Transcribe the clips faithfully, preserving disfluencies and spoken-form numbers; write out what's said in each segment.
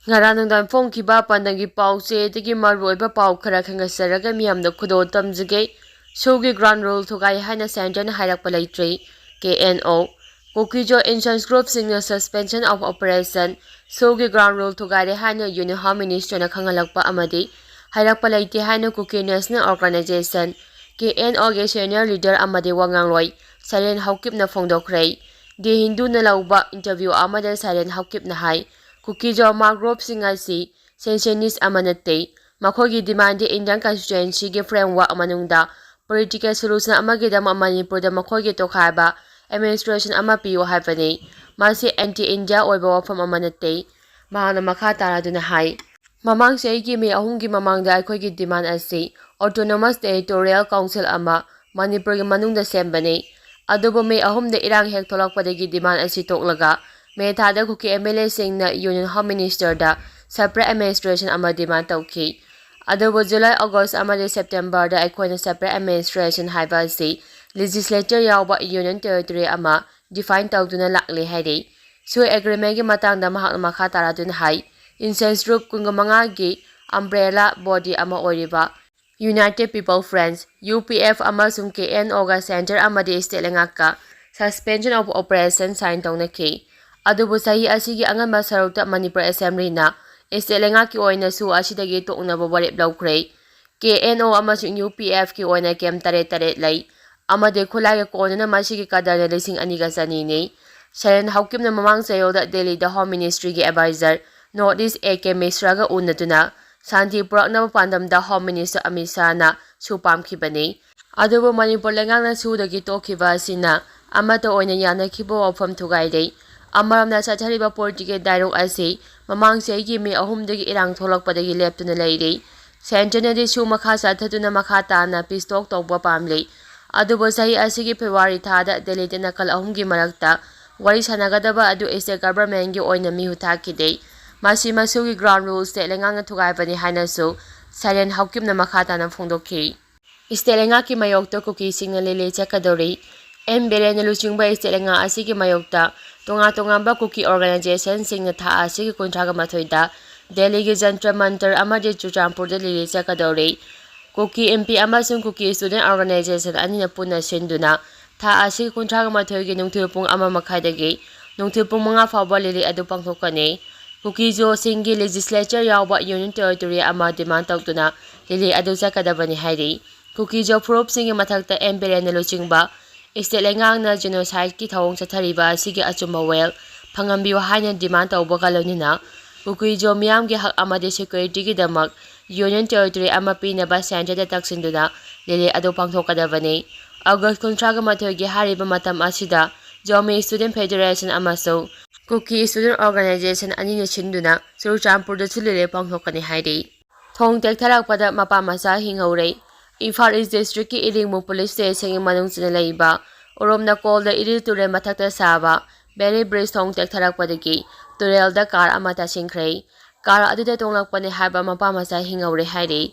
ꯉꯔꯥꯡ ꯅꯨꯡꯗꯥꯡ ꯐꯣꯡꯈꯤꯕ ꯄꯥꯟꯗꯝꯒꯤ ꯄꯥꯎꯆꯦꯗꯒꯤ ꯃꯔꯨꯑꯣꯏꯕ ꯄꯥꯎ ꯈꯔ ꯈꯪꯒꯠꯆꯔꯒ ꯃꯤꯌꯥꯝꯗ ꯈꯨꯗꯣꯜ ꯇꯝꯖꯒꯦ꯫ ꯁꯨꯒꯤ ground rule ꯊꯨꯒꯥꯏ ꯍꯥꯏꯅ centreꯅ ꯍꯥꯏꯔꯛꯄ ꯂꯩꯇ꯭ꯔꯤ꯫ K N O, ꯀꯨꯀꯤꯖꯣ insurgent groupꯁꯤꯡꯅ suspension of operation, ꯁꯨꯒꯤ ground rule ꯊꯨꯒꯥꯏꯔꯦ ꯍꯥꯏꯅ Union Home Ministerꯅ ꯈꯪꯍꯜꯂꯛꯄ ꯑꯃꯗꯤ ꯍꯥꯏꯔꯛꯄ ꯂꯩꯇꯦ ꯍꯥꯏꯅ Kuki National Organization, K N Oꯒꯤ senior leader ꯑꯃꯗꯤ ꯋꯥꯉꯥꯡꯂꯣꯏ ꯁꯥꯏꯂꯦꯟ ꯍꯧꯀꯤꯞꯅ ꯐꯣꯡꯗꯣꯛꯈ꯭ꯔꯦ꯫ The Hinduꯅ ꯂꯧꯕ interview ꯑꯃꯗ ꯁꯥꯏꯂꯦꯟ ꯍꯧꯀꯤꯞꯅ ꯍꯥꯏ, ꯀꯨꯀꯤꯖꯣ ꯃꯥ groupꯁꯤꯡ ꯑꯁꯤ secessionist ꯑꯃ ꯅꯠꯇꯦ꯫ ꯃꯈꯣꯏꯒꯤ demandꯗꯤ Indian constituencyꯒꯤ framework ꯃꯅꯨꯡꯗ political solution ꯑꯃꯒꯤꯗꯃꯛ ꯃꯅꯤꯄꯨꯔꯗ ꯃꯈꯣꯏꯒꯤ ꯇꯣꯈꯥꯏꯕ administration ꯑꯃ ꯄꯤꯌꯨ ꯍꯥꯏꯕꯅꯤ꯫ ꯃꯁꯤ anti-India ꯑꯣꯏꯕ ꯋꯥꯐꯝ ꯑꯃ ꯅꯠꯇꯦ꯫ ꯃꯍꯥꯛꯅ ꯃꯈꯥ ꯇꯥꯔꯗꯨꯅ ꯍꯥꯏ, ꯃꯃꯥꯡ ꯆꯍꯤꯒꯤ ꯃꯦ ꯑꯍꯨꯝꯒꯤ ꯃꯃꯥꯡꯗ ꯑꯩꯈꯣꯏꯒꯤ demand ꯑꯁꯤ autonomous territorial council ꯑꯃ ꯃꯅꯤꯄꯨꯔꯒꯤ ꯃꯅꯨꯡꯗ ꯁꯦꯝꯕꯅꯤ꯫ ꯑꯗꯨꯕꯨ ꯃꯦ ꯑꯍꯨꯝꯗ ꯏꯔꯥꯡ ꯍꯦꯛ ꯊꯣꯛꯂꯛꯄꯗꯒꯤ demand ꯑꯁꯤ ꯇꯣꯛꯂꯒ ꯃꯦ ꯊꯥꯗ ꯀꯨꯀꯤ M L Aꯁꯤꯡꯅ Union Home Ministerꯗ separate administration ꯑꯃ demand ꯇꯧꯈꯤ꯫ ꯑꯗꯨꯕꯨ July, August ꯑꯃꯗꯤ Septemberꯗ ꯑꯩꯈꯣꯏꯅ separate administration ꯍꯥꯏꯕ ꯑꯁꯤ legislature ꯌꯥꯎꯕ union territory ꯑꯃ define ꯇꯧꯗꯨꯅ ꯂꯥꯛꯂꯤ ꯍꯥꯏꯔꯤ꯫ ꯁꯨ agreementꯀꯤ ꯃꯇꯥꯡꯗ ꯃꯍꯥꯛꯅ ꯃꯈꯥ ꯇꯥꯔꯗꯨꯅ ꯍꯥꯏ, insurgent group ꯀꯨꯟꯃꯉꯥꯒꯤ umbrella body ꯑꯃ ꯑꯣꯏꯔꯤꯕ United People Front, U P F, ꯑꯃꯁꯨꯡ K N Oꯒ centre ꯑꯃꯗꯤ state ꯂꯩꯉꯥꯛꯀ suspension of operation sign ꯇꯧꯅꯈꯤ꯫ ꯑꯗꯨꯕꯨ ꯆꯍꯤ ꯑꯁꯤꯒꯤ ꯑꯉꯟꯕ ꯁꯔꯨꯛꯇ ꯃꯅꯤꯄꯨꯔ Assemblyꯅ state ꯂꯩꯉꯥꯛꯀꯤ ꯑꯣꯏꯅ ꯁꯨ ꯑꯁꯤꯗꯒꯤ ꯇꯣꯛꯅꯕ ꯋꯥꯔꯦꯞ ꯂꯧꯈ꯭ꯔꯦ꯫ K N O ꯑꯃꯁꯨꯡ U P Fꯀꯤ ꯑꯣꯏꯅ camp ꯇꯔꯦꯠ ꯇꯔꯦꯠ ꯂꯩ ꯑꯃꯗꯤ ꯈꯨꯠꯂꯥꯏꯒ ꯀꯣꯟꯅꯅ ꯃꯁꯤꯒꯤ ꯀꯗꯔꯅ ꯂꯤꯁꯤꯡ ꯑꯅꯤꯒ ꯆꯅꯤꯅꯤ꯫ ꯁꯥꯏꯂꯦꯟ ꯍꯧꯀꯤꯞꯅ ꯃꯃꯥꯡ ꯆꯌꯣꯜꯗ ꯗꯦꯜꯂꯤꯗ Home Ministryꯒꯤ advisor North East A K Mishraꯒ ꯎꯅꯗꯨꯅ ꯁꯥꯟꯇꯤ ꯄꯨꯔꯛꯅꯕ ꯄꯥꯟꯗꯝꯗ Home Minister ꯑꯃꯤꯠ ꯁꯥꯍꯅ ꯁꯨ ꯄꯥꯝꯈꯤꯕꯅꯤ꯫ ꯑꯗꯨꯕꯨ ꯃꯅꯤꯄꯨꯔ ꯂꯩꯉꯥꯛꯅ ꯁꯨꯗꯒꯤ ꯇꯣꯛꯈꯤꯕ ꯑꯁꯤꯅ ꯑꯃꯠꯇ ꯑꯣꯏꯅ ꯌꯥꯅꯈꯤꯕ ꯋꯥꯐꯝ ꯊꯨꯒꯥꯏꯔꯦ꯫ ꯑꯃꯔꯣꯝꯗ ꯆꯠꯊꯔꯤꯕ political dialogue ꯑꯁꯤ ꯃꯃꯥꯡ ꯆꯍꯤꯒꯤ ꯃꯦ ꯑꯍꯨꯝꯗꯒꯤ ꯏꯔꯥꯡ ꯊꯣꯛꯂꯛꯄꯗꯒꯤ ꯂꯦꯞꯇꯨꯅ ꯂꯩꯔꯤ꯫ Centreꯅꯗꯤ ꯁꯨ ꯃꯈꯥ ꯆꯠꯊꯗꯨꯅ ꯃꯈꯥ ꯇꯥꯅ peace talk ꯇꯧꯕ ꯄꯥꯝꯂꯤ꯫ ꯑꯗꯨꯕꯨ ꯆꯍꯤ ꯑꯁꯤꯒꯤ February ꯊꯥꯗ ꯗꯦꯜꯂꯤꯗ ꯅꯥꯀꯜ ꯑꯍꯨꯝꯒꯤ ꯃꯔꯛꯇ ꯋꯥꯔꯤ ꯁꯥꯟꯅꯒꯗꯕ ꯑꯗꯨ state governmentꯀꯤ ꯑꯣꯏꯅ ꯃꯤꯍꯨꯠ ꯊꯥꯈꯤꯗꯦ꯫ ꯃꯁꯤ ꯃꯁꯨꯒꯤ ground rule state ꯂꯩꯉꯥꯛꯅ ꯊꯨꯒꯥꯏꯕꯅꯤ ꯍꯥꯏꯅꯁꯨ ꯁꯥꯏꯂꯦꯟ ꯍꯧꯀꯤꯞꯅ ꯃꯈꯥ ꯇꯥꯅ ꯐꯣꯡꯗꯣꯛꯈꯤ꯫ State ꯂꯩꯉꯥꯛꯀꯤ ꯃꯥꯌꯣꯛꯇ ꯀꯨꯀꯤꯁꯤꯡꯅ ꯂꯤꯂꯤ ꯆꯠꯀꯗꯧꯔꯤ꯫ ꯑꯦꯟ ꯕꯤꯔꯦꯟꯅ ꯂꯨꯆꯤꯡꯕ ꯏꯁꯇꯦꯠ ꯂꯩꯉꯥꯛ ꯑꯁꯤꯒꯤ ꯃꯥꯌꯣꯛꯇ ꯇꯣꯉꯥꯟ ꯇꯣꯉꯥꯟꯕ ꯀꯨꯀꯤ ꯑꯣꯔꯒꯅꯥꯏꯖꯦꯁꯟꯁꯤꯡꯅ ꯊꯥ ꯑꯁꯤꯒꯤ ꯀꯨꯟꯊ꯭ꯔꯥꯒ ꯃꯥꯊꯣꯏꯗ ꯗꯦꯜꯂꯤꯒꯤ ꯖꯟꯇꯔ ꯃꯟꯇꯔ ꯑꯃꯗꯤ ꯆꯨꯔꯆꯥꯟꯄꯨꯔꯗ ꯂꯤꯂꯤ ꯆꯠꯀꯗꯧꯔꯤ꯫ ꯀꯨꯀꯤ ꯑꯦꯝ ꯄꯤ ꯑꯃꯁꯨꯡ ꯀꯨꯀꯤ ꯁ꯭ꯇꯨꯗꯦꯟ ꯑꯣꯔꯒꯅꯥꯏꯖꯦꯁꯟ ꯑꯅꯤꯅ ꯄꯨꯟꯅ ꯁꯤꯟꯗꯨꯅ ꯊꯥ ꯑꯁꯤꯒꯤ ꯀꯨꯟꯊ꯭ꯔꯥꯒ ꯃꯥꯊꯣꯏꯒꯤ ꯅꯨꯡꯊꯤꯜ ꯄꯨꯡ ꯑꯃ ꯃꯈꯥꯏꯗꯒꯤ ꯅꯨꯡꯊꯤꯜ ꯄꯨꯡ ꯃꯉꯥ ꯐꯥꯎꯕ ꯂꯤꯂꯤ ꯑꯗꯨ ꯄꯥꯡꯊꯣꯛꯀꯅꯤ꯫ ꯀꯨꯀꯤꯖꯣꯁꯤꯡꯒꯤ ꯂꯦꯖꯤꯁꯂꯦꯆꯔ ꯌꯥꯎꯕ ꯌꯨꯅꯤꯌꯟ ꯇꯦꯔꯤꯇꯣꯔꯤ ꯑꯃ ꯗꯤꯃꯥꯟ ꯇꯧꯗꯨꯅ ꯂꯤꯂꯤ ꯑꯗꯨ ꯆꯠꯀꯗꯕꯅꯤ ꯍꯥꯏꯔꯤ꯫ ꯀꯨꯀꯤꯖꯣ ꯐꯨꯔꯨꯞꯁꯤꯡꯒꯤ ꯃꯊꯛꯇ ꯑꯦꯝ ꯕꯤꯔꯦꯟꯅ ꯂꯨꯆꯤꯡꯕ ꯏꯁꯇꯦꯠ ꯂꯩꯉꯥꯛꯅ ꯖꯦꯅꯣꯁꯥꯏꯗꯀꯤ ꯊꯧꯑꯣꯡ ꯆꯠꯊꯔꯤꯕ ꯑꯁꯤꯒꯤ ꯑꯆꯨꯝꯕ ꯋꯥꯌꯦꯜ ꯐꯪꯍꯟꯕꯤꯌꯨ ꯍꯥꯏꯅ ꯗꯤꯃꯥꯟ ꯇꯧꯕꯒ ꯂꯣꯏꯅꯅ ꯀꯨꯀꯤꯖꯣ ꯃꯤꯌꯥꯝꯒꯤ ꯍꯛ ꯑꯃꯗꯤ ꯁꯦꯀ꯭ꯌꯨꯔꯤꯇꯤꯒꯤꯗꯃꯛ ꯌꯨꯅꯤꯌꯟ ꯇꯦꯔꯤꯇꯣꯔꯤ ꯑꯃ ꯄꯤꯅꯕ ꯁꯦꯟꯇꯔꯗ ꯇꯛꯁꯤꯟꯗꯨꯅ ꯂꯤꯂꯤ ꯑꯗꯨ ꯄꯥꯡꯊꯣꯛꯀꯗꯕꯅꯤ꯫ ꯑꯣꯒꯁ ꯀꯨꯟꯊ꯭ꯔꯥꯒ ꯃꯥꯊꯣꯏꯒꯤ ꯍꯥꯏꯔꯤꯕ ꯃꯇꯝ ꯑꯁꯤꯗ ꯖꯣꯃꯤ ꯁ꯭ꯇꯨꯗꯦꯟ ꯐꯦꯗꯔꯦꯁꯟ ꯑꯃꯁꯨꯡ ꯀꯨꯀꯤ ꯁ꯭ꯇꯨꯗꯦꯟ ꯑꯣꯔꯒꯅꯥꯏꯖꯦꯁꯟ ꯑꯅꯤꯅ ꯁꯤꯟꯗꯨꯅ ꯆꯨꯔꯆꯥꯟꯄꯨꯔꯗꯁꯨ ꯂꯤꯂꯤ ꯄꯥꯡꯊꯣꯛꯀꯅꯤ ꯍꯥꯏꯔꯤ꯫ ꯊꯣꯡ ꯇꯦꯛꯊꯔꯛꯄꯗ ꯃꯄꯥ ꯃꯆꯥ ꯍꯤꯡꯍꯧꯔꯦ꯫ ꯏꯝꯐꯥꯜ ꯏꯁ ꯗꯤꯁꯇ꯭ꯔꯤꯛꯀꯤ ꯏꯔꯤꯡꯃꯨ ꯄꯨꯂꯤꯁ ꯁ꯭ꯇꯦꯁꯟꯒꯤ ꯃꯅꯨꯡ ꯆꯟꯅ ꯂꯩꯕ ꯎꯔꯣꯝ ꯅꯀꯣꯜꯗ ꯏꯔꯤꯜ ꯇꯨꯔꯦꯜ ꯃꯊꯛꯇ ꯁꯥꯕ ꯕꯦꯔꯤ ꯕ꯭ꯔꯤꯖ ꯊꯣꯡ ꯇꯦꯛꯊꯔꯛꯄꯗꯒꯤ ꯇꯨꯔꯦꯜꯗ ꯀꯥꯔ ꯑꯃ ꯇꯥꯁꯤꯟꯈ꯭ꯔꯦ꯫ ꯀꯥꯔ ꯑꯗꯨꯗ ꯇꯣꯡꯂꯛꯄꯅꯦ ꯍꯥꯏꯕ ꯃꯄꯥ ꯃꯆꯥ ꯍꯤꯡꯍꯧꯔꯦ ꯍꯥꯏꯔꯤ꯫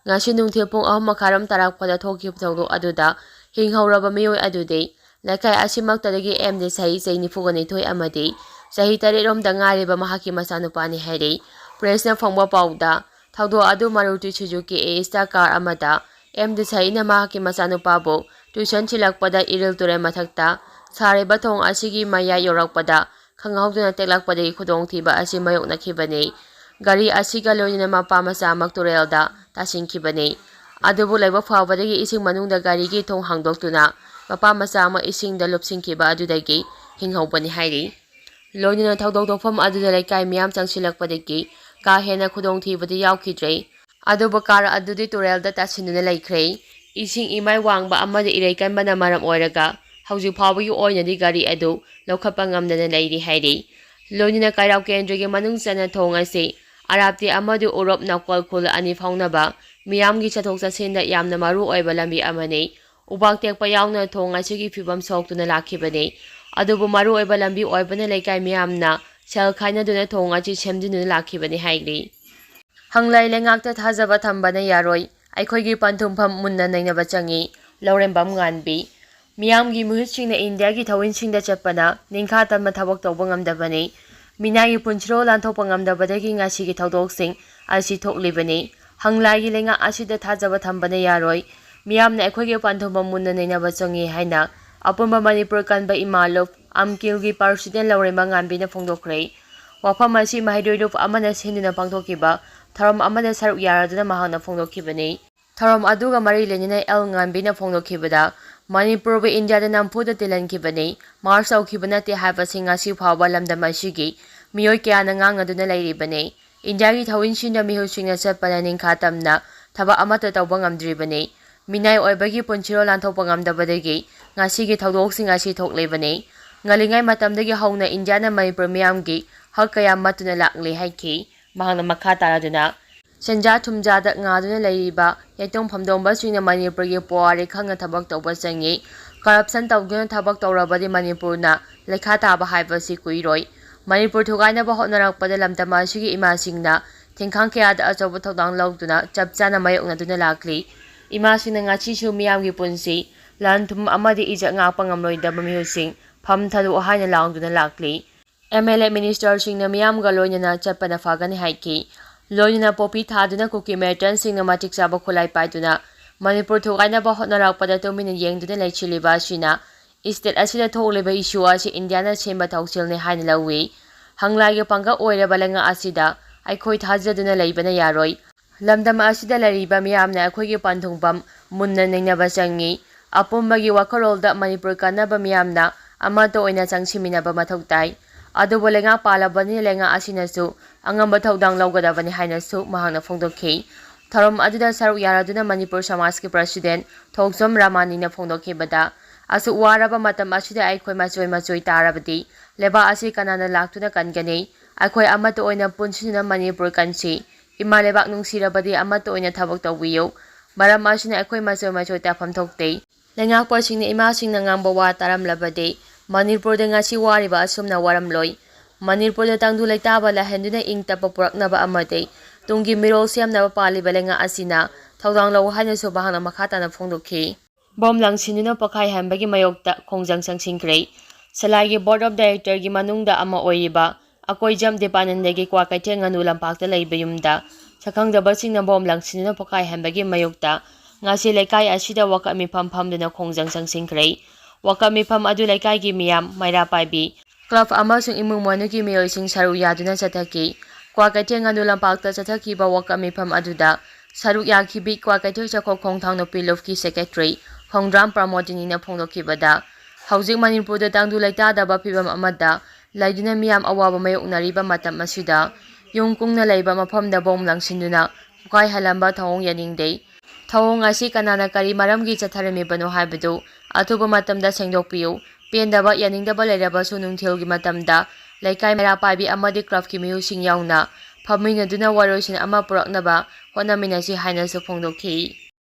ꯉꯁꯤ ꯅꯨꯡꯊꯤꯜ ꯄꯨꯡ ꯑꯍꯨꯝ ꯃꯈꯥꯏꯔꯣꯝ ꯇꯥꯔꯛꯄꯗ ꯊꯣꯛꯈꯤꯕ ꯊꯧꯗꯣꯛ ꯑꯗꯨꯗ ꯍꯤꯡꯍꯧꯔꯕ ꯃꯤꯑꯣꯏ ꯑꯗꯨꯗꯤ ꯂꯩꯀꯥꯏ ꯑꯁꯤꯃꯛꯇꯗꯒꯤ ꯑꯦꯝꯗꯤ ꯆꯍꯤ ꯆꯍꯤ ꯅꯤꯐꯨꯒ ꯅꯤꯊꯣꯏ ꯑꯃꯗꯤ ꯆꯍꯤ ꯇꯔꯦꯠꯔꯣꯝꯗ ꯉꯥꯏꯔꯤꯕ ꯃꯍꯥꯛꯀꯤ ꯃꯆꯥꯅꯨꯄꯥꯅꯤ ꯍꯥꯏꯔꯤ꯫ ꯄ꯭ꯔꯦꯁꯅ ꯐꯪꯕ ꯄꯥꯎꯗ ꯊꯧꯗꯣꯛ ꯑꯗꯨ ꯃꯥꯔꯨꯇꯤ ꯁꯨꯖꯨꯀꯤ ꯑꯦꯁꯇꯥ ꯀꯥꯔ ꯑꯃꯗ ꯑꯦꯝꯗꯤ ꯆꯍꯤꯅ ꯃꯍꯥꯛꯀꯤ ꯃꯆꯥꯅꯨꯄꯥꯕꯨ ꯇ꯭ꯌꯨꯁꯟ ꯊꯤꯜꯂꯛꯄꯗ ꯏꯔꯤꯜ ꯇꯨꯔꯦꯜ ꯃꯊꯛꯇ ꯁꯥꯔꯤꯕ ꯊꯣꯡ ꯑꯁꯤꯒꯤ ꯃꯌꯥꯏ ꯌꯧꯔꯛꯄꯗ ꯈꯪꯍꯧꯗꯅ ꯇꯦꯛꯂꯛꯄꯗꯒꯤ ꯈꯨꯗꯣꯡꯊꯤꯕ ꯑꯁꯤ ꯃꯥꯌꯣꯛꯅꯈꯤꯕꯅꯤ꯫ ꯒꯥꯔꯤ ꯑꯁꯤꯒ ꯂꯣꯏꯅꯅ ꯃꯄꯥ ꯃꯆꯥꯃꯛ ꯇꯨꯔꯦꯜꯗ ꯇꯥꯁꯤꯟꯈꯤꯕꯅꯤ꯫ ꯑꯗꯨꯕꯨ ꯂꯥꯏꯕꯛ ꯐꯕꯗꯒꯤ ꯏꯁꯤꯡ ꯃꯅꯨꯡꯗ ꯒꯥꯔꯤꯒꯤ ꯊꯣꯡ ꯍꯥꯡꯗꯣꯛꯇꯨꯅ ꯃꯄꯥ ꯃꯆꯥ ꯑꯃ ꯏꯁꯤꯡꯗ ꯂꯨꯞꯁꯤꯟꯈꯤꯕ ꯑꯗꯨꯗꯒꯤ ꯍꯤꯡꯍꯧꯕꯅꯤ ꯍꯥꯏꯔꯤ꯫ ꯂꯣꯏꯅꯅ ꯊꯧꯗꯣꯛ ꯊꯣꯛꯐꯝ ꯑꯗꯨꯗ ꯂꯩꯀꯥꯏ ꯃꯤꯌꯥꯝ ꯆꯪꯁꯤꯜꯂꯛꯄꯗꯒꯤ ꯀꯥ ꯍꯦꯟꯅ ꯈꯨꯗꯣꯡꯊꯤꯕꯗꯤ ꯌꯥꯎꯈꯤꯗ꯭ꯔꯦ꯫ ꯑꯗꯨꯕꯨ ꯀꯥꯔ ꯑꯗꯨꯗꯤ ꯇꯨꯔꯦꯜꯗ ꯇꯥꯁꯤꯟꯗꯨꯅ ꯂꯩꯈ꯭ꯔꯦ꯫ ꯏꯁꯤꯡ ꯏꯃꯥꯏ ꯋꯥꯡꯕ ꯑꯃꯗꯤ ꯏꯔꯩ ꯀꯟꯕꯅ ꯃꯔꯝ ꯑꯣꯏꯔꯒ ꯍꯧꯖꯤꯛ ꯐꯥꯎꯕꯒꯤ ꯑꯣꯏꯅꯗꯤ ꯒꯥꯔꯤ ꯑꯗꯨ ꯂꯧꯈꯠꯄ ꯉꯝꯗꯅ ꯂꯩꯔꯤ ꯍꯥꯏꯔꯤ꯫ ꯂꯣꯏꯅꯅ ꯀꯩꯔꯥꯎ ꯀꯦꯟꯗ꯭ꯔꯒꯤ ꯃꯅꯨꯡ ꯆꯟꯅ ꯊꯣꯡ ꯑꯁꯤ ꯑꯔꯥꯞꯇꯤ ꯑꯃꯗꯤ ꯎꯔꯣꯞ ꯅꯥꯀꯣꯜ ꯈꯨꯜ ꯑꯅꯤ ꯐꯥꯎꯅꯕ ꯃꯤꯌꯥꯝꯒꯤ ꯆꯠꯊꯣꯛ ꯆꯠꯁꯤꯟꯗ ꯌꯥꯝꯅ ꯃꯔꯨ ꯑꯣꯏꯕ ꯂꯝꯕꯤ ꯑꯃꯅꯤ꯫ ꯎꯕꯥꯛ ꯇꯦꯛꯄ ꯌꯥꯎꯅ ꯊꯣꯡ ꯑꯁꯤꯒꯤ ꯐꯤꯕꯝ ꯁꯣꯛꯇꯨꯅ ꯂꯥꯛꯈꯤꯕꯅꯤ꯫ ꯑꯗꯨꯕꯨ ꯃꯔꯨ ꯑꯣꯏꯕ ꯂꯝꯕꯤ ꯑꯣꯏꯕꯅ ꯂꯩꯀꯥꯏ ꯃꯤꯌꯥꯝꯅ ꯁꯦꯜ ꯈꯥꯏꯅꯗꯨꯅ ꯊꯣꯡ ꯑꯁꯤ ꯁꯦꯝꯖꯤꯟꯗꯨꯅ ꯂꯥꯛꯈꯤꯕꯅꯤ ꯍꯥꯏꯔꯤ꯫ ꯍꯪꯂꯩ ꯂꯩꯉꯥꯛꯇ ꯊꯥꯖꯕ ꯊꯝꯕꯅ ꯌꯥꯔꯣꯏ, ꯑꯩꯈꯣꯏꯒꯤ ꯄꯟꯊꯨꯡꯐꯝ ꯃꯨꯟꯅ ꯅꯩꯅꯕ ꯆꯪꯏ꯫ ꯂꯧꯔꯦꯝꯕꯝ ꯉꯥꯟꯕꯤ꯫ ꯃꯤꯌꯥꯝꯒꯤ ꯃꯤꯍꯨꯠꯁꯤꯡꯅ ꯏꯟꯗꯤꯌꯥꯒꯤ ꯊꯧꯋꯤꯟꯁꯤꯡꯗ ꯆꯠꯄꯅ ꯅꯤꯡꯈꯥ ꯇꯝꯅ ꯊꯕꯛ ꯇꯧꯕ ꯉꯝꯗꯕꯅꯤ꯫ ꯃꯤꯅꯥꯏꯒꯤ ꯄꯨꯟꯁꯤꯔꯣꯜ ꯂꯥꯟꯊꯣꯛꯄ ꯉꯝꯗꯕꯗꯒꯤ ꯉꯁꯤꯒꯤ ꯊꯧꯗꯣꯛꯁꯤꯡ ꯑꯁꯤ ꯊꯣꯛꯂꯤꯕꯅꯤ꯫ ꯍꯪꯂꯥꯏꯒꯤ ꯂꯩꯉꯥꯛ ꯑꯁꯤꯗ ꯊꯥꯖꯕ ꯊꯝꯕꯅ ꯌꯥꯔꯣꯏ꯫ ꯃꯤꯌꯥꯝꯅ ꯑꯩꯈꯣꯏꯒꯤ ꯄꯥꯟꯊꯨꯡꯐꯝ ꯃꯨꯟꯅ ꯅꯩꯅꯕ ꯆꯪꯏ ꯍꯥꯏꯅ ꯑꯄꯨꯟꯕ ꯃꯅꯤꯄꯨꯔ ꯀꯟꯕ ꯏꯃꯥ ꯂꯨꯞ ꯑꯝꯀꯤꯜꯒꯤ ꯄ꯭ꯔꯁꯤꯗꯦꯟ ꯂꯧꯔꯦꯝꯕ ꯉꯥꯟꯕꯤꯅ ꯐꯣꯡꯗꯣꯛꯈ꯭ꯔꯦ꯫ ꯋꯥꯐꯝ ꯑꯁꯤ ꯃꯍꯩꯔꯣꯏ ꯂꯨꯞ ꯑꯃꯅ ꯁꯤꯟꯗꯨꯅ ꯄꯥꯡꯊꯣꯛꯈꯤꯕ ꯊꯧꯔꯝ ꯑꯃꯗ ꯁꯔꯨꯛ ꯌꯥꯔꯗꯨꯅ ꯃꯍꯥꯛꯅ ꯐꯣꯡꯗꯣꯛꯈꯤꯕꯅꯤ꯫ ꯊꯧꯔꯝ ꯑꯗꯨꯒ ꯃꯔꯤ ꯂꯩꯅꯅ ꯑꯦꯜ ꯉꯥꯟꯕꯤꯅ ꯐꯣꯡꯗꯣꯛꯈꯤꯕꯗ, ꯃꯅꯤꯄꯨꯔꯕꯨ ꯏꯟꯗꯤꯌꯥꯗ ꯅꯝꯐꯨꯗ ꯇꯤꯜꯍꯟꯈꯤꯕꯅꯤ, ꯃꯥꯔꯆ ꯇꯧꯈꯤꯕ ꯅꯠꯇꯦ ꯍꯥꯏꯕꯁꯤ ꯉꯁꯤ ꯐꯥꯎꯕ ꯂꯝꯗꯝ ꯑꯁꯤꯒꯤ ꯃꯤꯑꯣꯏ ꯀꯌꯥꯅ ꯉꯥꯡꯅꯗꯨꯅ ꯂꯩꯔꯤꯕꯅꯤ꯫ ꯏꯟꯗꯤꯌꯥꯒꯤ ꯊꯧꯋꯤꯟꯁꯤꯡꯗ ꯃꯤꯍꯨꯠꯁꯤꯡꯅ ꯆꯠꯄꯅ ꯅꯤꯡꯈꯥ ꯇꯝꯅ ꯊꯕꯛ ꯑꯃꯠꯇ ꯇꯧꯕ ꯉꯝꯗ꯭ꯔꯤꯕꯅꯤ꯫ ꯃꯤꯅꯥꯏ ꯑꯣꯏꯕꯒꯤ ꯄꯨꯟꯁꯤꯔꯣꯜ ꯂꯥꯟꯊꯣꯛꯄ ꯉꯝꯗꯕꯗꯒꯤ ꯉꯁꯤꯒꯤ ꯊꯧꯗꯣꯛꯁꯤꯡ ꯑꯁꯤ ꯊꯣꯛꯂꯤꯕꯅꯤ꯫ ꯉꯜꯂꯤꯉꯩ ꯃꯇꯝꯗꯒꯤ ꯍꯧꯅ ꯏꯟꯗꯤꯌꯥꯅ ꯃꯅꯤꯄꯨꯔ ꯃꯤꯌꯥꯝꯒꯤ ꯍꯛ ꯀꯌꯥ ꯃꯠꯇꯨꯅ ꯂꯥꯛꯂꯤ ꯍꯥꯏꯈꯤ꯫ ꯃꯍꯥꯛꯅ ꯃꯈꯥ ꯇꯥꯔꯗꯨꯅ, ꯁꯦꯟꯖꯥ ꯊꯨꯝꯖꯥꯗ ꯉꯥꯗꯨꯅ ꯂꯩꯔꯤꯕ ꯌꯦꯇꯨꯝ ꯐꯝꯗꯣꯝꯕꯁꯤꯡꯅ ꯃꯅꯤꯄꯨꯔꯒꯤ ꯄꯨꯋꯥꯔꯤ ꯈꯪꯅ ꯊꯕꯛ ꯇꯧꯕ ꯆꯪꯏ꯫ ꯀꯔꯞꯁꯟ ꯇꯧꯗꯨꯅ ꯊꯕꯛ ꯇꯧꯔꯕꯗꯤ ꯃꯅꯤꯄꯨꯔꯅ ꯂꯩꯈꯥ ꯇꯥꯕ ꯍꯥꯏꯕꯁꯤ ꯀꯨꯏꯔꯣꯏ꯫ ꯃꯅꯤꯄꯨꯔ ꯊꯨꯒꯥꯏꯅꯕ ꯍꯣꯠꯅꯔꯛꯄꯗ ꯂꯝꯗꯝ ꯑꯁꯤꯒꯤ ꯏꯃꯥꯁꯤꯡꯅ ꯊꯤꯡꯈꯥꯡ ꯀꯌꯥꯗ ꯑꯆꯧꯕ ꯊꯧꯗꯥꯡ ꯂꯧꯗꯨꯅ ꯆꯞ ꯆꯥꯅ ꯃꯥꯌꯣꯛꯅꯗꯨꯅ ꯂꯥꯛꯂꯤ꯫ ꯏꯃꯥꯁꯤꯡꯅ ꯉꯁꯤꯁꯨ ꯃꯤꯌꯥꯝꯒꯤ ꯄꯨꯟꯁꯤ, ꯂꯟ ꯊꯨꯝ ꯑꯃꯗꯤ ꯏꯖꯠ ꯉꯥꯛꯄ ꯉꯝꯂꯣꯏꯗꯕ ꯃꯤꯍꯨꯠꯁꯤꯡ ꯐꯝ ꯊꯥꯗꯣꯛꯑꯣ ꯍꯥꯏꯅ ꯂꯥꯎꯗꯨꯅ ꯂꯥꯛꯂꯤ꯫ ꯑꯦꯝ ꯑꯦꯜ ꯑꯦ ꯃꯤꯅꯤꯁꯇꯔꯁꯤꯡꯅ ꯃꯤꯌꯥꯝꯒ ꯂꯣꯏꯅꯅ ꯆꯠꯄꯅ ꯐꯒꯅꯤ ꯍꯥꯏꯈꯤ꯫ ꯂꯣꯏꯅꯅ ꯄꯣꯄꯤ ꯊꯥꯗꯨꯅ ꯀꯨꯀꯤ ꯃꯤꯂꯤꯇꯦꯟꯁꯤꯡꯅ ꯃꯇꯤꯛ ꯆꯥꯕ ꯈꯨꯠꯂꯥꯏ ꯄꯥꯏꯗꯨꯅ ꯃꯅꯤꯄꯨꯔ ꯊꯨꯒꯥꯏꯅꯕ ꯍꯣꯠꯅꯔꯛꯄꯗ ꯇꯨꯃꯤꯟꯅ ꯌꯦꯡꯗꯨꯅ ꯂꯩꯁꯤꯜꯂꯤꯕ ꯑꯁꯤꯅ ꯏꯁꯇꯦꯠ ꯑꯁꯤꯗ ꯊꯣꯛꯂꯤꯕ ꯏꯁꯨ ꯑꯁꯤ ꯏꯟꯗꯤꯌꯥꯅ ꯁꯦꯝꯕ ꯊꯧꯁꯤꯜꯅꯤ ꯍꯥꯏꯅ ꯂꯧꯏ꯫ ꯍꯪꯂꯥꯏꯒꯤ ꯄꯥꯡꯒꯜ ꯑꯣꯏꯔꯕ ꯂꯩꯉꯥꯛ ꯑꯁꯤꯗ ꯑꯩꯈꯣꯏ ꯊꯥꯖꯗꯨꯅ ꯂꯩꯕꯅ ꯌꯥꯔꯣꯏ꯫ ꯂꯝꯗꯝ ꯑꯁꯤꯗ ꯂꯩꯔꯤꯕ ꯃꯤꯌꯥꯝꯅ ꯑꯩꯈꯣꯏꯒꯤ ꯄꯟꯊꯨꯡꯐꯝ ꯃꯨꯟꯅ ꯅꯩꯅꯕ ꯆꯪꯏ꯫ ꯑꯄꯨꯟꯕꯒꯤ ꯋꯥꯈꯜꯂꯣꯟꯗ ꯃꯅꯤꯄꯨꯔ ꯀꯟꯅꯕ ꯃꯤꯌꯥꯝꯅ ꯑꯃꯠꯇ ꯑꯣꯏꯅ ꯆꯪꯁꯤꯟꯃꯤꯟꯅꯕ ꯃꯊꯧ ꯇꯥꯏ꯫ ꯑꯗꯨꯕꯨ ꯂꯩꯉꯥꯛ ꯄꯥꯜꯂꯕꯅꯤꯅ ꯂꯩꯉꯥꯛ ꯑꯁꯤꯅꯁꯨ ꯑꯉꯝꯕ ꯊꯧꯗꯥꯡ ꯂꯧꯒꯗꯕꯅꯤ ꯍꯥꯏꯅꯁꯨ ꯃꯍꯥꯛꯅ ꯐꯣꯡꯗꯣꯛꯈꯤ꯫ ꯊꯧꯔꯝ ꯑꯗꯨꯗ ꯁꯔꯨꯛ ꯌꯥꯔꯗꯨꯅ ꯃꯅꯤꯄꯨꯔ ꯁꯃꯥꯖꯀꯤ ꯄ꯭ꯔꯁꯤꯗꯦꯟ ꯊꯣꯡꯖꯣꯝ ꯔꯥꯃꯥꯅꯤꯅ ꯐꯣꯡꯗꯣꯛꯈꯤꯕꯗ, ꯑꯁꯨꯛ ꯋꯥꯔꯕ ꯃꯇꯝ ꯑꯁꯤꯗ ꯑꯩꯈꯣꯏ ꯃꯆꯣꯏ ꯃꯆꯣꯏ ꯇꯥꯔꯕꯗꯤ ꯂꯩꯕꯥꯛ ꯑꯁꯤ ꯀꯅꯥꯅ ꯂꯥꯛꯇꯨꯅ ꯀꯟꯒꯅꯤ? ꯑꯩꯈꯣꯏ ꯑꯃꯠꯇ ꯑꯣꯏꯅ ꯄꯨꯟꯁꯤꯟꯗꯨꯅ ꯃꯅꯤꯄꯨꯔ ꯀꯟꯁꯤ꯫ ꯏꯃꯥ ꯂꯩꯕꯥꯛ ꯅꯨꯡꯁꯤꯔꯕꯗꯤ ꯑꯃꯠꯇ ꯑꯣꯏꯅ ꯊꯕꯛ ꯇꯧꯕꯤꯌꯨ꯫ ꯃꯔꯝ ꯑꯁꯤꯅ ꯑꯩꯈꯣꯏ ꯃꯆꯣꯏ ꯃꯆꯣꯏ ꯇꯥꯐꯝ ꯊꯣꯛꯇꯦ꯫ ꯂꯩꯉꯥꯛꯄꯁꯤꯡꯅ ꯏꯃꯥꯁꯤꯡꯅ ꯉꯥꯡꯕ ꯋꯥ ꯇꯥꯔꯝꯂꯕꯗꯤ ꯃꯅꯤꯄꯨꯔꯗ ꯉꯁꯤ ꯋꯥꯔꯤꯕ ꯑꯁꯨꯝꯅ ꯋꯥꯔꯝꯂꯣꯏ꯫ ꯃꯅꯤꯄꯨꯔꯗ ꯇꯪꯗꯨ ꯂꯩꯇꯥꯕ ꯂꯩꯍꯟꯗꯨꯅ ꯏꯪ ꯇꯞꯄ ꯄꯨꯔꯛꯅꯕ ꯑꯃꯗꯤ ꯇꯨꯡꯒꯤ ꯃꯤꯔꯣꯜ ꯁꯦꯝꯅꯕ ꯄꯥꯜꯂꯤꯕ ꯂꯩꯉꯥꯛ ꯑꯁꯤꯅ ꯊꯧꯗꯥꯡ ꯂꯧ ꯍꯥꯏꯅꯁꯨ ꯃꯍꯥꯛꯅ ꯃꯈꯥ ꯇꯥꯅ ꯐꯣꯡꯗꯣꯛꯈꯤ꯫ ꯕꯣꯝ ꯂꯪꯁꯤꯟꯗꯨꯅ ꯄꯣꯈꯥꯏꯍꯟꯕꯒꯤ ꯃꯥꯌꯣꯛꯇ ꯈꯣꯡꯖꯪ ꯆꯪꯁꯤꯟꯈ꯭ꯔꯦ꯫ ꯁꯂꯥꯏꯒꯤ Board of Directorꯒꯤ ꯃꯅꯨꯡꯗ ꯑꯃ ꯑꯣꯏꯔꯤꯕ ꯑꯀꯣꯏꯖꯝ ꯗꯤꯄꯥꯅꯟꯗꯒꯤ ꯀ꯭ꯋꯥꯀꯩꯊꯦꯜ ꯉꯥꯅꯨ ꯂꯝꯄꯥꯛꯇ ꯂꯩꯕ ꯌꯨꯝꯗ ꯁꯛꯈꯪꯗꯕꯁꯤꯡꯅ ꯕꯣꯝ ꯂꯪꯁꯤꯟꯗꯨꯅ ꯄꯣꯈꯥꯏꯍꯟꯕꯒꯤ ꯃꯥꯌꯣꯛꯇ ꯉꯁꯤ ꯂꯩꯀꯥꯏ ꯑꯁꯤꯗ ꯋꯥꯀꯠ ꯃꯤꯐꯝ ꯐꯝꯗꯨꯅ ꯈꯣꯡꯖꯪ ꯆꯪꯁꯤꯟꯈ꯭ꯔꯦ꯫ ꯋꯥꯀꯠ ꯃꯤꯐꯝ ꯑꯗꯨ ꯂꯩꯀꯥꯏꯒꯤ ꯃꯤꯌꯥꯝ, ꯃꯩꯔꯥ ꯄꯥꯏꯕꯤ, club ꯑꯃꯁꯨꯡ ꯏꯃꯨꯡ ꯃꯅꯨꯡꯒꯤ ꯃꯤꯑꯣꯏꯁꯤꯡ ꯁꯔꯨꯛ ꯌꯥꯗꯨꯅ ꯆꯠꯊꯈꯤ꯫ ꯀ꯭ꯋꯥꯀꯩꯊꯦꯜ ꯉꯥꯅꯨ ꯂꯝꯄꯥꯛꯇ ꯆꯠꯊꯈꯤꯕ ꯋꯥꯀꯠ ꯃꯤꯐꯝ ꯑꯗꯨꯗ ꯁꯔꯨꯛ ꯌꯥꯈꯤꯕꯤ ꯀ꯭ꯋꯥꯀꯩꯊꯦꯜ ꯆꯥꯛꯈꯣꯡ ꯈꯣꯡꯊꯥꯡ ꯅꯨꯄꯤ ꯂꯨꯞꯀꯤ secretary ꯈꯣꯡꯗ꯭ꯔꯥꯝ ꯄ꯭ꯔꯃꯣꯗꯤꯅꯤꯅ ꯐꯣꯡꯗꯣꯛꯈꯤꯕꯗ, ꯍꯧꯖꯤꯛ ꯃꯅꯤꯄꯨꯔꯗ ꯇꯪꯗꯨ ꯂꯩꯇꯥꯗꯕ ꯐꯤꯕꯝ ꯑꯃꯗ ꯂꯩꯗꯨꯅ ꯃꯤꯌꯥꯝ ꯑꯋꯥꯕ ꯃꯥꯌꯣꯛꯅꯔꯤꯕ ꯃꯇꯝ ꯑꯁꯤꯗ ꯌꯨꯝ ꯀꯨꯡꯅ ꯂꯩꯕ ꯃꯐꯝꯗ ꯕꯣꯝ ꯂꯪꯁꯤꯟꯗꯨꯅ ꯄꯣꯈꯥꯏꯍꯜꯂꯝꯕ ꯊꯧꯑꯣꯡ ꯌꯥꯅꯤꯡꯗꯦ꯫ ꯊꯧꯑꯣꯡ ꯑꯁꯤ ꯀꯅꯥꯅ ꯀꯔꯤ ꯃꯔꯝꯒꯤ ꯆꯠꯊꯔꯝꯃꯤꯕꯅꯣ ꯍꯥꯏꯕꯗꯨ ꯑꯊꯨꯕ ꯃꯇꯝꯗ ꯁꯦꯡꯗꯣꯛꯄꯤꯌꯨ꯫ ꯄꯦꯟꯗꯕ, ꯌꯥꯅꯤꯡꯗꯕ ꯂꯩꯔꯕꯁꯨ ꯅꯨꯡꯊꯤꯜꯒꯤ ꯃꯇꯝꯗ ꯂꯩꯀꯥꯏ ꯃꯩꯔꯥ ꯄꯥꯏꯕꯤ ꯑꯃꯗꯤ clubꯀꯤ ꯃꯤꯑꯣꯏꯁꯤꯡ ꯌꯥꯎꯅ ꯐꯝꯃꯤꯟꯅꯗꯨꯅ ꯋꯥꯔꯣꯏꯁꯤꯟ ꯑꯃ ꯄꯨꯔꯛꯅꯕ ꯍꯣꯠꯅꯃꯤꯟꯅꯁꯤ ꯍꯥꯏꯅꯁꯨ ꯐꯣꯡꯗꯣꯛꯈꯤ꯫